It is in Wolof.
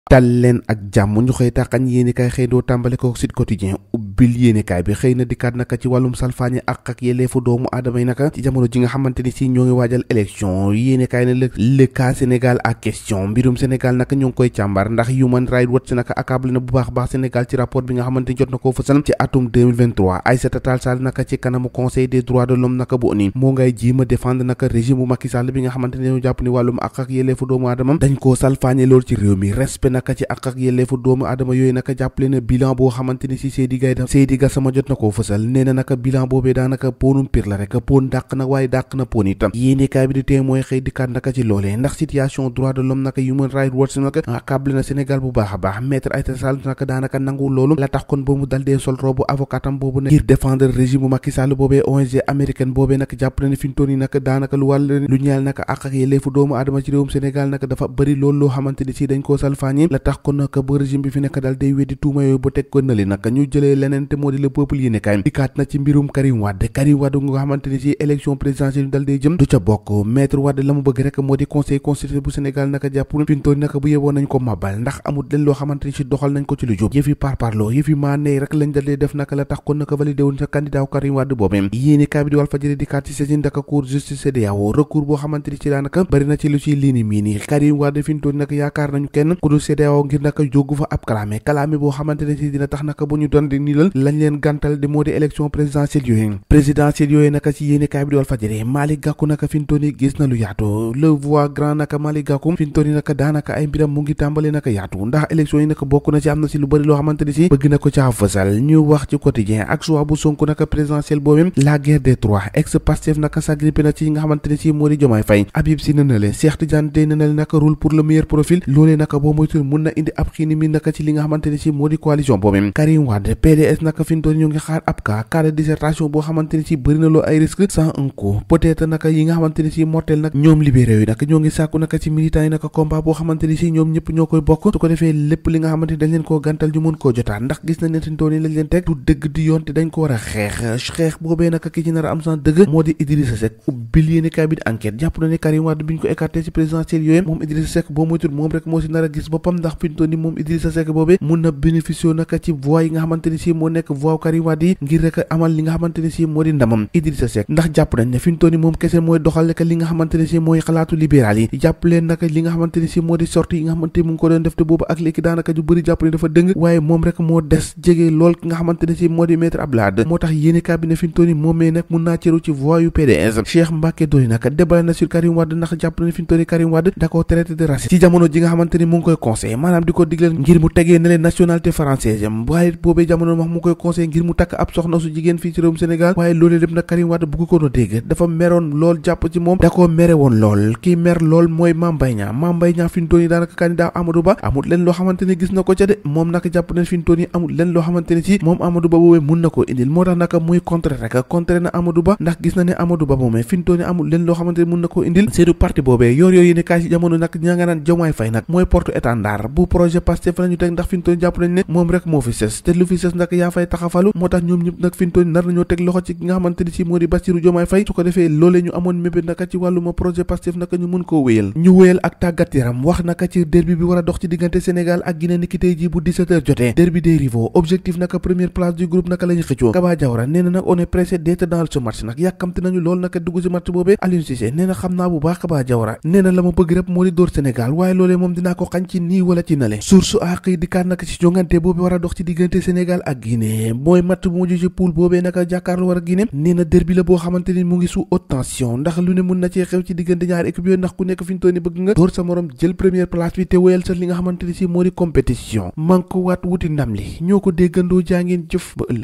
dal leen ak jàmm ñu xëy taxañ yéenekaay xëy doo tàmbale ko Sud Quotidien ubbil yéenekaay bi xëy na dikkaat naka ci wàllum salfaañe ak yelleefu doomu aadama yi naka ci jamono ji nga xamante ni si ñoo ngi waajal élection yéenekaay ne le cas Sénégal en question mbirum Sénégal naka ñoo ngi koy càmbar ndax Human Rights Watch naka accablé na bu baax Sénégal ci rapport bi nga xamante ni jot na koo fësal ci atum 2023 Aïssata Tall Sall naka ci kanamu conseil des droits de l'homme naka bu ONU moo ngay jéem a défendre naka régime bu Macky Sall bi nga xamante ni ñoo jàpp ni wàllum ak yelleefu doomu aadama dañ koo salfaañe loolu ci réew mi respect naka ci ak yelleefu doomu aadama yooyu naka jàppale na bilan boo xamante ni si Seydi Gassama jot na koo fësal nee na naka bilan boobee daanaka poonum pir la rek poon dàq na waaye dàq na poon itam yéenekaay bi di tee mooy xëy dikkaat naka ci loolee ndax situation droit de l'homme naka Human Rights Watch naka accablé na Sénégal bu baax a baax maître Aïssata Tall Sall naka daanaka nangu loolu la tax kon ba mu dal dee sol robu avocatam boobu ne ngir défendre régime bu Macky Sall boobee ONG américaine boobee naka jàppale na fi mu toll nii naka daanaka lu ñeel naka ak yelleefu doomu aadama ci réewum Sénégal naka dafa bëri loolu loo xamante ni si dañ koo salfaañi la tax kon naka ba régime bi fi nekk daal day weddi tuuma yooyu ba teg ko na li naka ñu jëlee leneen te moo di le peuple yéene kaay dikkaat na ci mbirum Karim Wade nga xamante ni ci élection présidentielle dal day jëm du ca bokk maître Wade la mu bëgg rek moo di conseil constitutionnel bu Sénégal naka jàpp fintoon naka bu yeboo nañ ko mabal ndax amul leen loo xamante ni ci doxal nañ ko ci lu jub yëfi parparloo yëfi maanee rek lañ dal dee def naka la tax kon naka validé woon sa candidat Karim Wade boobee yéene kaay bi di Walfadjri dikkaat ci saisine daka cour justice CEDEAO recours boo xamante ni ci daanaka bari na ci lu ciy liini mii nii Karim Wade fintoon naka yaakaar nañu kenn ku dul CEDEAO ngir naka jógu fa ab kalaame boo xamante ne si dina tax naka bu ñu doon di niilal lañ leen gàntal di moo di élection présidentielle yooyu naka ci yéenekaay bi di Walfadjri Malick Gakou naka fintooni gis na lu yaatu le voix grand naka Malick Gakou fintooni naka daanaka ay mbiram mu ngi tàmbale naka yaatu ndax élection yi naka bokk na ci am na si lu bëri loo xamante ni si bëgg na ko caa fësal ñu wax ci quotidien ak choix bu Sonko naka présidentielle boobu la guerre des trois ex Pastef naka s'agrippé na ci nga xamante ne si moo di Diomaye Faye Habib Sy nanale Cheikh Tidiane Dièye nanale naka rôle pour le meilleur profil loolee naka boo moytul mun na indi ab xiini mi naka ci li nga xamante ne si moo di coalition boobu Karim Wade PDS naka fintoon ñu ngi xaar ab cas de dissertation boo xamante ni si bëri na loo ay risque sans un coup peut-être naka yi nga xamante ni si mortel nag ñoom libéré yi naka ñoo ngi sàkku naka ci militants yi naka combat boo xamante ni si ñoom ñëpp ñoo koy bokk su ko defee lépp li nga xamante ni dañ leen koo gàntal ñu mën koo jotaat ndax gis nañ ne fintoon yi lañ leen teg du dëgg di yoon te dañ ko war a xeex boobee naka ki ci nar a am sans dëgg moo di Idrissa Seck ubbil yéenekaay bi di enquête jàpp na ne Karim Wade bi ñu ko écarté ci présidentielle yooyu moom Idrissa Seck boo moytul moom rek moo si nar a gis boppam ndax fintoon ni moom Idrissa Seck boobee mun na bénéficier naka ci voix yi nga xamante ni si moo nekk voix Karim Wade yi ngir rek amal li nga xamante ni si moo di ndamam Idrissa Seck ndax jàpp nañ ne fi mu toll nii moom kese mooy doxal rek li nga xamante ne si mooy xalaatu libéral yi jàpp leen naka li nga xamante ne si moo di sortie yi nga xamante ni mu ngi ko doon def te boobu ak léegi daanaka ju bëri jàpp ne dafa dëng waaye moom rek moo des jege lool ki nga xamante ne si moo di maître Abdoulaye moo tax yéenekaay bi ne fi mu toll nii moom mee nag mun naa cëru ci voix yu PDS Cheikh Mbacké Dolly naka débat na sur Karim Wade ndax jàpp na ne fi mu toll nii Karim Wade da koo traité de raciste ci jamono ji nga xamante ni mu ngi koy conseillé maanaam di ko digal ngir mu tegee ne leen nationalité française am waaye boobee jamono wax mu koy conseillé ngir mu takk ab soxna su jigéen fii ci réewum Sénégal waaye loolee lépp nag Karim Wade bugg ko no dégg dafa meroon lool jàpp ci moom da koo mere woon lool kii mer lool mooy Mame Mbaye Niang fi mu toll nii daanaka candidat Amadou Ba amul leen loo xamante ni gis na ko ca de moom naka jàpp na fi mu toll nii amul leen loo xamante ni si moom Amadou Ba boobee mun na koo indil moo tax naka muy contre na Amadou Ba ndax gis na ne Amadou Ba moomee fi mu toll nii amul leen loo xamante ni mun na koo indil seedu parti boobee yor yooyu ne kaay si jamono nag ñaa nga naan Diomaye Faye nag mooy porte étendard bu projet Pastef la ñu teg ndax fi mu toll nii jàpp nañ ne moom rek moo fi sës te lu fi sës nag yaa fay taxafalu moo tax ñoom ñëpp nag fi mu toll nii nar nañoo teg loxo ci nga xamante ni si moo di Bassirou Diomaye Faye su ko defee loolee ñu amoon mébét naka ci wàlluma projet Pastef naka ñu mën koo wéyal ñu wéyal ak tàggat yaram wax naka ci derby bi war a dox ci diggante Sénégal ak Guinée niki tey ji bu 17h jotee derby des rivaux objectif naka première place du groupe naka la ñu xëccoo Kaba Diawara nee na nag on est pressé d'être dans ce match nag yàkkamte nañu lool naka dugg ci match boobee Aliou Cissé nee na xam naa bu baax Kaba Diawara nee na la ma bëgg rek moo di dóor Sénégal waaye loolee moom dinaa ko xañ ci nii wala ci nale source àq yi dikkaat naka ci jongante boobu war a dox ci diggante Sénégal ak Guinée mooy match bu mujj ci poule boobee naka jàkkaarloo war a Guinée nee na derby la boo xamante ni mu ngi sous haute tension ndax lu ne mun na cee xew ci diggante ñaari équipe yooyu ndax ku nekk fi ñu toll nii bëgg nga dóor sa morom jël première place bi te wéyal sa li nga xamante ni si moo di compétition man ko waat wuti ndam li ñoo ko déggandoo jaa ngeen jëf ba ëllëg